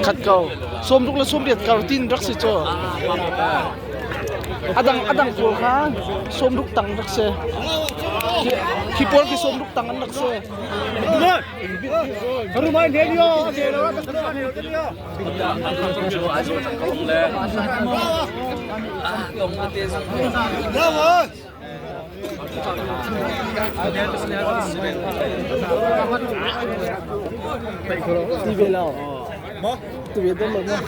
Khat ko. 60 le 18 kar tin rak si cu. Adang adang pawl kha 60 tang rak si. Khi pawl khi 60 tang an rak si. Ti ve lo. Ti ve lo ma.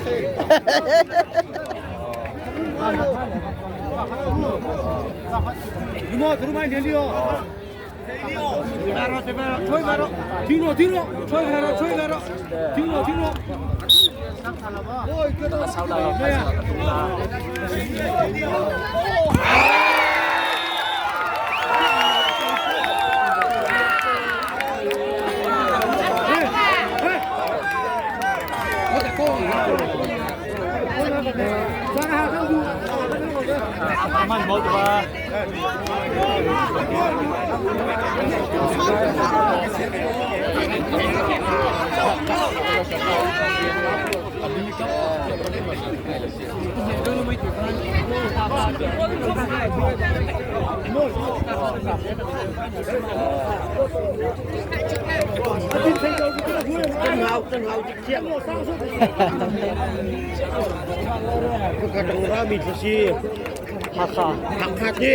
Hakha. Hakha ti.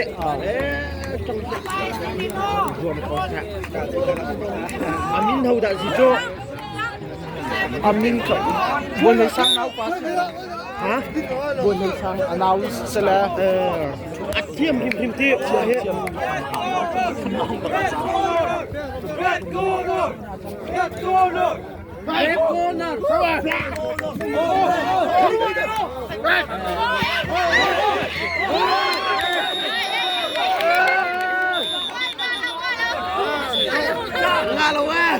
Amin ho dah si cu? Amin ka buan hei sang nau pa si. Ha? Buan hei sang a nau si le. A thiam hrimhrim ti. Red corner! Red corner! Red corner. Nga lo eh.